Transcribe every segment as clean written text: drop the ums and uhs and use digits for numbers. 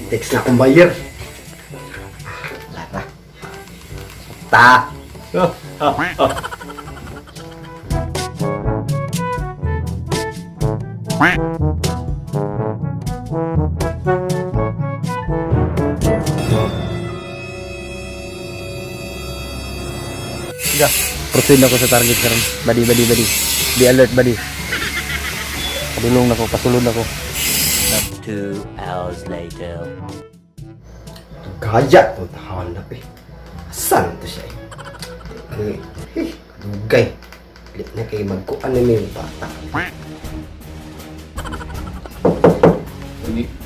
Text na akong buyer. Lara. Ta. Siga. Proceed na ko sa target karon. Badi, badi, badi. Be alert, badi. Padulong na ko, pasulod na ko. 2 hours later. Gaya to tahanap eh. Asan to siya eh? Eh, eh, dugay. Dili na kay magkuan na yung bata.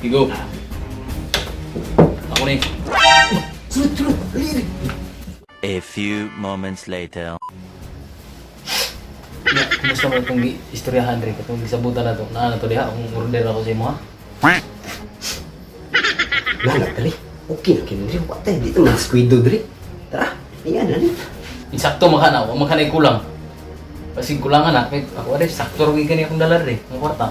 Gigo. Ako ni. Sulod, sulod. Dali, dali. A few moments later. Ya, kumusta mo itong istoryahan rin? Itong gisabutan na to. Naa na to diha. Kung order ako sa imo ha. Wala, dali. Okay na kini diri. Wa tayo dito mga squido diri. Tara, ingan na dito. Insakto makana. Wa makana kulang. Basig kulangan na. Kay ako rin, sakto rin gani akong dala rin. Ang kwarta.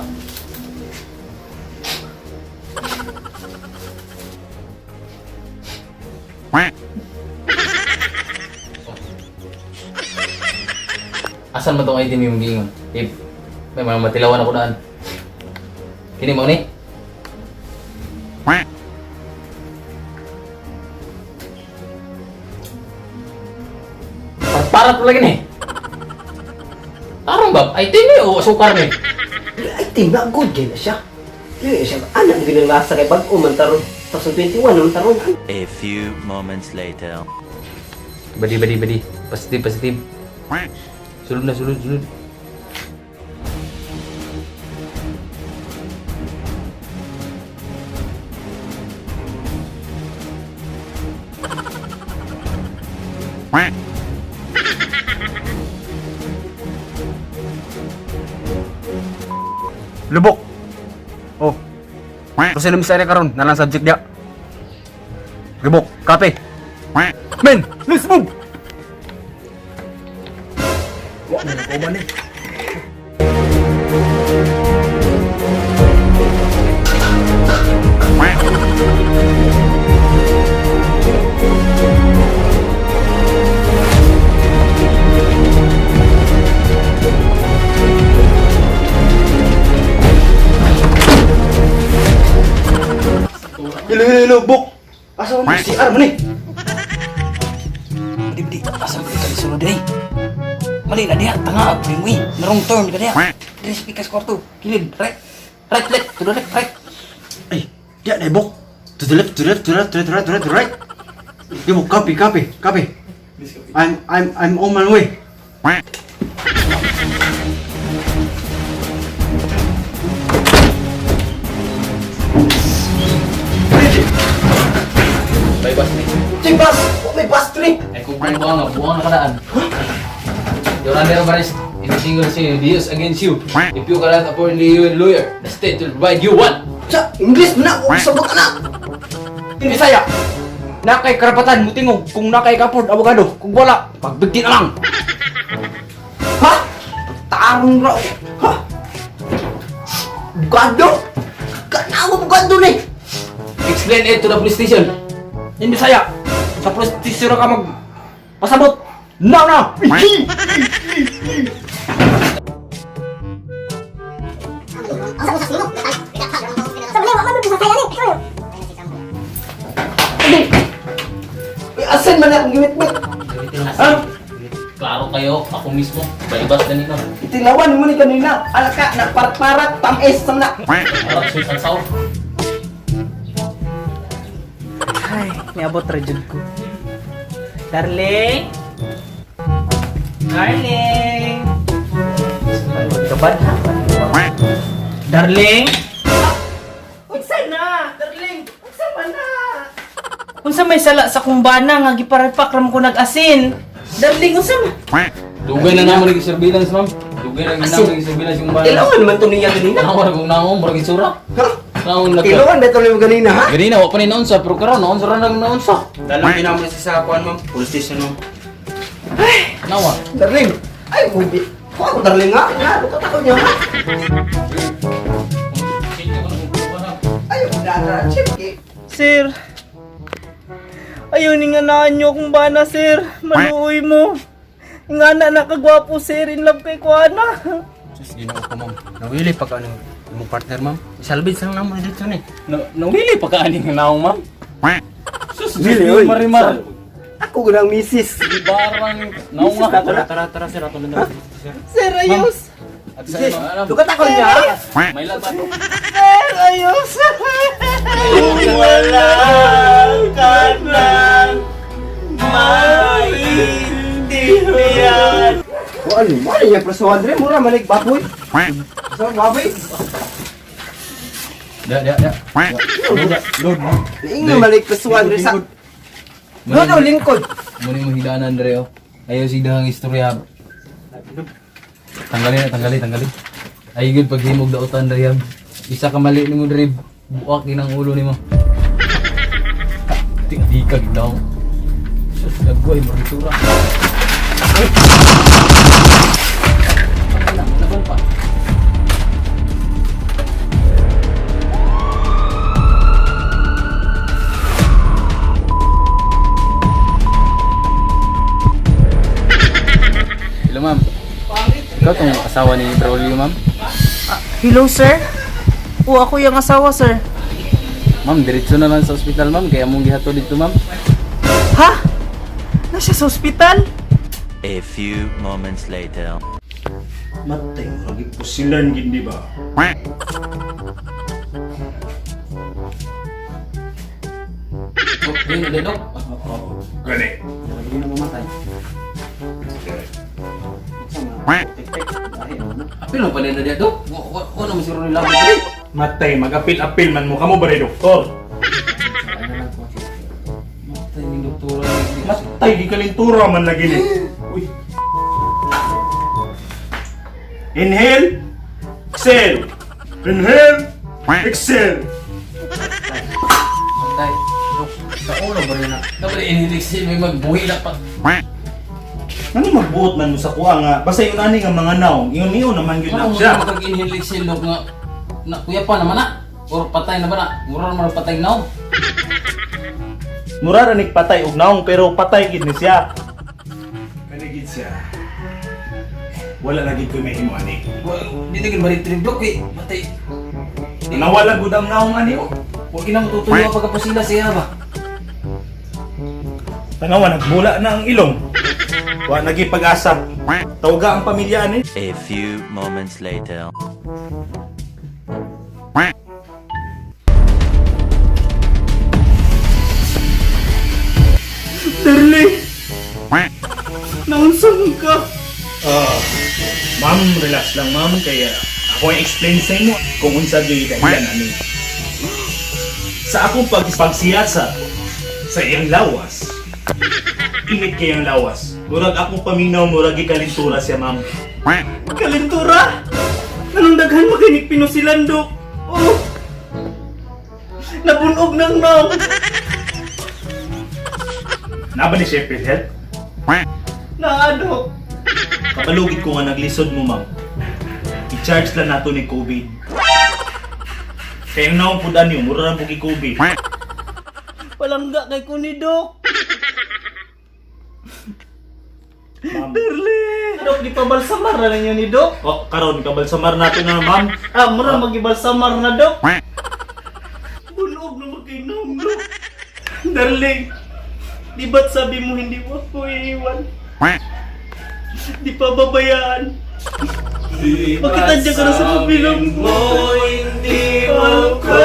Asan man tong item yung giingon? Eh, may mga matilawan ako daan. Kini mo ni? Para pala gini. Tarong ba? Item ni o sukar ni? Dili ay team na good kay na siya. Dili siya anak gyud ang lasa kay bag-o man taron. 2021 man taron. A few moments later. Badi, badi, badi. Positive, positive. Sulod na, sulod, sulod. Lubok. Oh. Proceed sa area karon, nalang subject dia. Lubok, kape. Men, let's move. Wa man ko man eh. Ilo ilo ilo buk. Asa man CR man eh? Badi, badi. Asa ba ka sulod eh? Mali na diha, tanga pre mo eh. Narong turn ka diha. Diri sa pikas kwarto. Kilid, right. Right, left, to the left, right. Ay, dia na bok. To the left, to the left, to the left, to the right, to the right, to the right. Lubok, copy, copy, copy. I'm on my way. Bay bus ni. Cing bus, wa may bus diri. Ay kung buwang nga, buwang na kadaan. Your under arrest in a single sin, use against you. If you cannot afford the lawyer, the state will provide you one. Sa English man na, wa sabot ana. Hindi saya. Nakay karapatan mutingog kung nakay kapod abogado, kung wala, pagbigti na lang. Ha? Tarong ra. Ha? Bugado? Kanawa bugado ni. Explain it to the police station. Hindi saya. Sa police station ka mag pasabot. Now now. Uy, asan man akong gimitmit? Ha? Klaro kayo, ako mismo. Bay bus na nino. Itilawan mo ni kanina. Alaka na parat-parat tamis sam na. Parang sweet and sour. Ay, niabot ra jud ko. Darling? Darling? Kaban ha? Darling? Unsa na, darling? Unsa man na? Unsa may sala sa kumbana nga giparpak ra mo ko nag-asin? Darling, unsa man? Dugay na naman naging surveillance, ma'am. Dugay na naman naging surveillance yung bahay. Tilawan man to niya kanina. Nawa kung naon, murag itsura. Ha? Naon na Tilawan ba to niya kanina ha? Ganina, wa pa ni naunsa, pero karon naunsa ra nang naunsa. Dalang din sa kuan ma'am, police station ma'am. Nawa. Darling, ay ubi. Ko ako darling ha. Nga, lukot ako niya ha. Sir. Ayaw ni nga naan nyo akong bana, sir. Maluoy mo. Nga na nakagwapo, sir. In love kay Kuana. Sus, ginoo ko, ma'am. Nawili pa ka ng imong partner, ma'am. Isalbid sang namo dito ni. Na nawili pa ka aning naong, ma'am. Sus, Wili, Diyos oy. Marimar. Ako gunang misis. Di barang naong nga. Tara, tara, tara, sir. Ato na sir. Sir, ayos. At sa imo, alam, Dukat ako niya. may laban. Sir, ayos. Kung wala ka nang maintindihan. O ano, ano niya presuhan rin? Mura malig baboy. So, baboy. Da, da, da. Lord, ma'am. Inga malig presuhan rin sa... No, no, lingkod. Muna yung hidanan, Dre, oh. Ayaw sigdahang istorya. Tanggalin na, tanggalin, tanggalin. Ay, good, paghimog dautan, Dre, hab. Isa ka mali nimo, Dre. Buak din ang ulo nimo. Di, di ka daw. Sus, naggoy, maritura. Ay! Laban pa. Hello, ma'am. Ikaw tong asawa ni Braulio, ma'am? Hello, sir. O, ako yung asawa, sir. Ma'am, diretso na lang sa ospital, ma'am. Kaya mong gihato dito, ma'am. Ha? Nasa sa ospital? A few moments later. Matay mo lagi pusilan gid di ba? Oh, yun, Dok. Gani. Hindi na mamatay. Apil mo pala na diya, Dok. Wa na masiro nila ako. Dre. Matay magapil-apil man mo kamo ba rin, doktor? Matay ni doktora. Matay di kalintura man lagi ni. Uy. Inhale, exhale. Inhale, exhale. Matay. Dok, sa ulo ba rin na? Dapat inhilixin, may magbuhi na pa. Ano magbuot man mo sa kuha nga? Basta yun ani nga mga naong, ingon niyo naman yun Ano na mo siya. siya? Mag-inhilixin, Dok, nga. Na, kuya pa naman na. Or patay na ba na? Mura naman ang patay na. Mura ra nig patay og naong pero patay gid ni siya. Kani gid siya. Wala lagi ko'y mahimo ani. Di na gid Dok, eh. Matay. Nawala gud ang naong ani oh. Huwag na matutuwa pagkapusila siya ba? Tanawa nagbula na ang ilong. Wa nagi pag-asa. Tawga ang pamilya ani. A few moments later. Darling. Naunsang ka. Ah, ma'am, relax lang ma'am kaya ako ay explain sa inyo kung unsa gyud dahilan ani. Sa akong pagsiyasa sa iyang lawas, init kay ang lawas. Murag akong paminaw, murag gikalintura siya ma'am. Kalintura! Anong daghan makinig pinusilan, Dok? Oh! Nabunog ng naong. Naba ni Sheffield Health? Naa, Dok. Kapalugid ko nga naglisod mo ma'am. I-charge lang nato ni COVID. Kaya ang naong pud ani, mura ra pud COVID. Palangga kay ko ni Dok. Ma'am. Darling! Dok, di pa balsamar na ninyo ni Dok? Oh, karon kabalsamar nato na ma'am. Ah, mura magibalsamar na, Dok. Bunog na magkainom, Dok. Darling, di ba't sabi mo hindi mo ako iiwan? Di pa babayaan. Bakit nandiyan ka na sa kabilang mo? Hindi mo ko